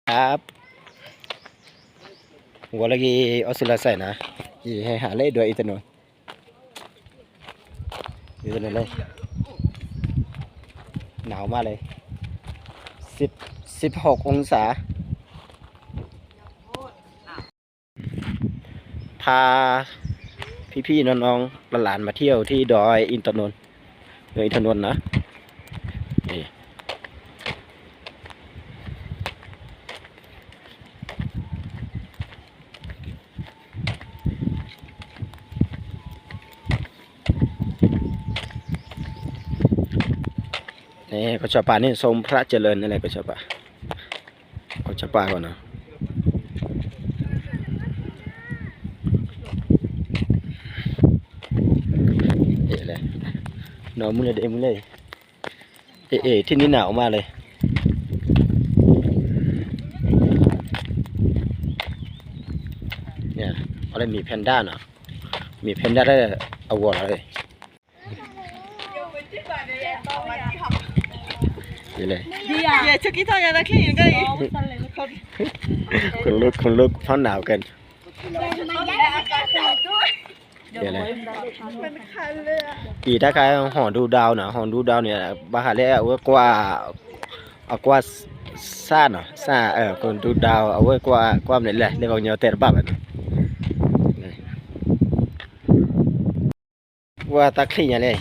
ครับ ဂီၤလၢအဂ့ၤ အီစထြ့လယါစဲးနီၤ, ယဟဲဟးလၢဒွဲၣ်အံတနိၣ်, အံတနိၣ်လၢ หนาวมากเลย สิบ สิบหกองศา พา พี่ๆน้องๆหลานๆมาเที่ยวที่ดอยอินทนนท์ ดอยอินทนนท์นะ นี่ นี่ กระเช้าป่านี่ ทรงพระเจริญนั่นแหละ กระเช้าป่า กระเช้าป่าก่อนนะ เอ๋เลย นอนมื้อเลยเด้มื้อเลย เอ๋ เอ๋ ที่นี่หนาวมากเลย เนี่ย อะไร หมีแพนด้าเนาะ หมีแพนด้าได้เอาวัวเลย เอ๋เลย ขนลุก ขนลุก เพราะหนาวเกิน เดี๋ยวนะ အံၤတၢ်ခါ ဟီၣ်ဒူဒဝ်နီၤ ဟီၣ်ဒူဒဝ်န့ၣ် ဘၣ်ဃးလၢအဝဲကွၢ် အကွၢ် စၢ်နီၤ စၢ် ဟီၣ်ဒူဒဝ် အဝဲကွၢ် ကွၢ်မနုၤလဲၣ် လၢပှၤကညီတဲတဘၣ်ဘၣ်နီၤ ကွၢ်တၢ်ချံၣ်ညါလဲၣ်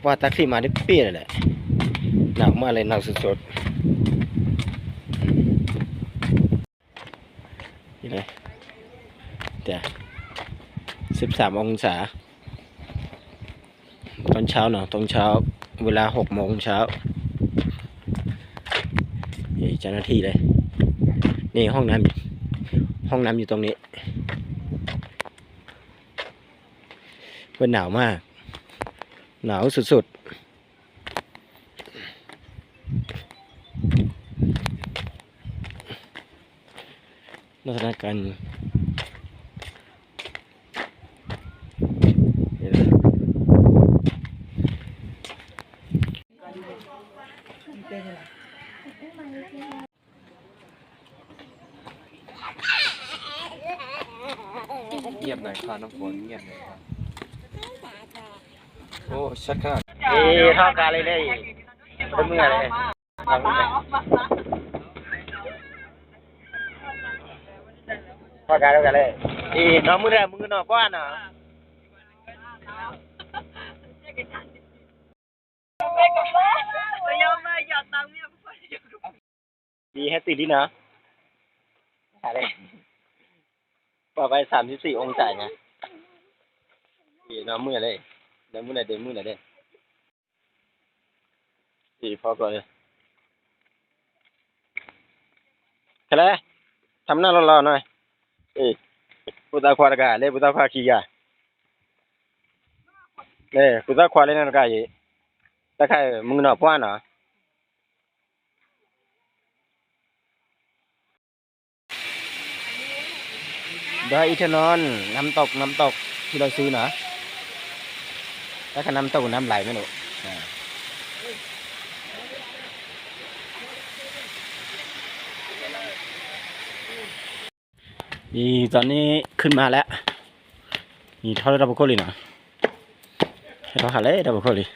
ကွၢ်တၢ်ချံၣ်မးတပ့ၢ်လၢၤလဲၣ် หนาวมากเลย หนาวสุดๆ นี่นะ แต่ สิบสามองศา ตอนเช้าเนาะ ตอนเช้า เวลาหกโมงเช้า นี่เจ้าหน้าที่เลย นี่ห้องน้ำ ห้องน้ำอยู่ตรงนี้ มันหนาวมาก หนาวสุดๆ ลักษณะการ เงียบหน่อยค่ะน้ำฝน เงียบหน่อยค่ะ โอ้ ชัดขนาด เอ้ย เท่ากันเลยเนี่ย เป็นเมื่อเลย เท่ากัน เท่ากันเลย เอ้ย น้องมึงเนี่ย มึงก็นอนกว้านเหรอ ဒီဟဲသံလံနီၤ ပှၤဝဲ သၢမ်ဆံသီၣ် အူစၢ်ညါ ဒီးမုၢ်နၤလဲၣ် ဒီးမုၢ်နၤဒ့မုၢ်နၤဒ့ အံၤဖီကျီလၢ ခဲလဲၣ် ထမနၢ်လီၤလီၤနီၤ အံၤ ဖိသၣ်ခွါတဂၤ လၢဖိသၣ်ခွါခံဂၤ လၢဖိသၣ်ခွါလၢနတဂၤအံၤ တၢ်ခါမုၢ်ကနီၤပှၢ်နီၤ ดอยอินทนนท์ น้ำตก น้ำตกที่เราซื้อนะ ถ้าน้ำตกน้ำไหลไม่รู้ นี่ตอนนี้ขึ้นมาแล้ว นี่ทอดได้บุคคลเลยนะ ให้เขาหาเลยได้บุคคลเลย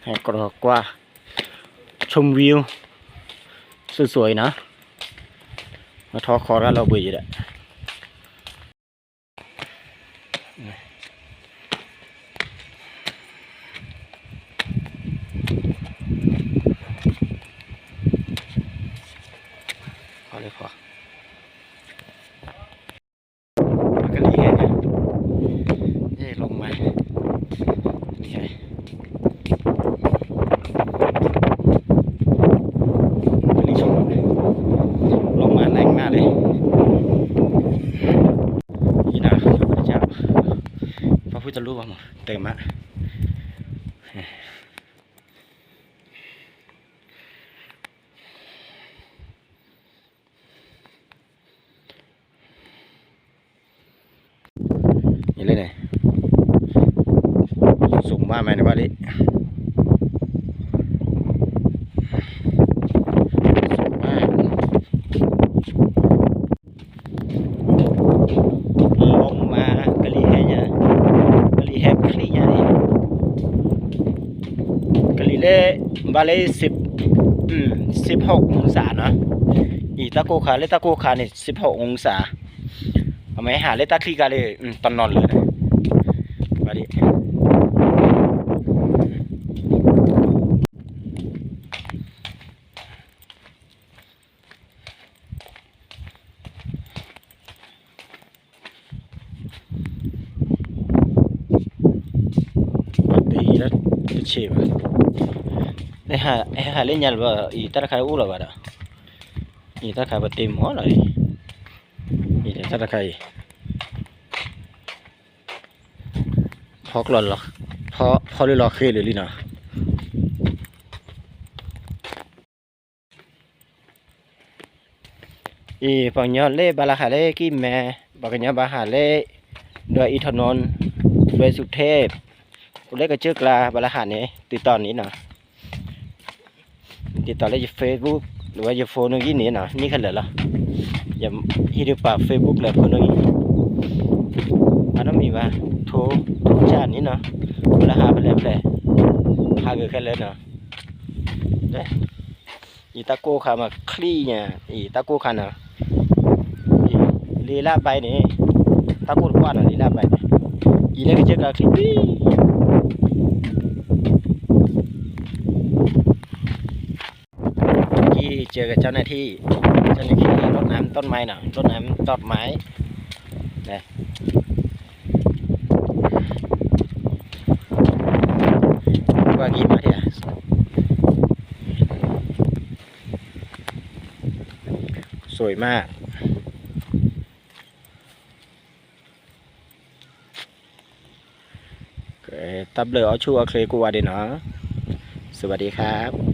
ให้กรอกว่า ชมวิว สวยๆนะ มาทอคอร์ดเราเบื่ออยู่แหละ พอเลยพอ ကလံၤဟဲညါ အဲ ลมมา လံၤဆိ ลมมาแรงมากเลย นี่นะ พระพุทธรูป เต็มอะ นี่เลยเนี่ย สูงมากไหมในบ้านนี้ ဘၣ်လၢ สิบ อืม สิบหกองศาနီၤ. အံၤတၢ်ကိၢ်ခါ လၢတၢ်ကိၢ်ခါန့ၣ် สิบหกองศา. အမ့ၢ်ဟးလၢတၢ်ချံကါလၢ တနီၤလၢာ် ဘၣ်ဒ် ပတ့အံၤလၢတဆံးဘၣ်. ဟဲဟးလၢညါလၢၤဘၣ် အံၤတၢ်တခါအိၣ်လီၤဘၣ်ဒီး အံၤတၢ်တခါပတ့မီၢ်လီၤ. အံၤတၢ်တခါအံၤ ဖီကျီၢ်လီၤ ဖီ ဖီလၢလီၤဃ့လၢာ်လံနီၤ. အံၤ ပှၤကညီလၢဘၣ်လၢဟးလၢကံၢ်မဲ ပှၤကညီဘၣ်ဟးလၢ ဒွဲၣ်အံးထီၣ်နီၣ် ဒွဲၣ်စူးထဲ အိၣ်လၢကစၢၢ်ကျါ ဘၣ်လၢဟးန့ၣ် တုၤတီၢ်န့ၣ်နီၤ. တုၤတီၢ်လၢယ Facebook လၢဝဲယ phone နီၣ်ဂံၢ်န့ၣ်နီၤ န့ၢ်ခဲလၢာ်လီၤ. ယဟံးဒုးပာ် Facebook လၢ phone နီၣ်ဂံၢ် အနီတမံၤဘၣ် ထိ ထိကၢ်န့ၣ်နီၤ ဘၣ်လၢဟးဖဲလဲၣ်ဖဲလဲၣ် ဟးဂ့ၤခဲလၢာ်နီၤ. အံၤတၢ်ကိၢ်ခါမးချံညါ အံၤတၢ်ကိၢ်ခါနီၤ လံာ်လၢဘၣ်န့ၣ် တၢ်ကိၢ်တကွၢ်နီၤ လံာ်လၢဘၣ်န့ၣ် အံၤလၢကစၢၢ်ကျါချံ ကံၢ်စၢၤက့ၤ เจ้าหน้าที่ เจ้าหน้าที่รดน้ำต้นไม้နီၤ รดน้ำต้นไม้ ကွၢ်က့ၤမးဒ် สวยมาก ကဲ တၢ်ဘျုးအီၣ်ဆူၣ်အီၣ်ချ့ကိးဂၤဒဲးနီၤ สวัสดีครับ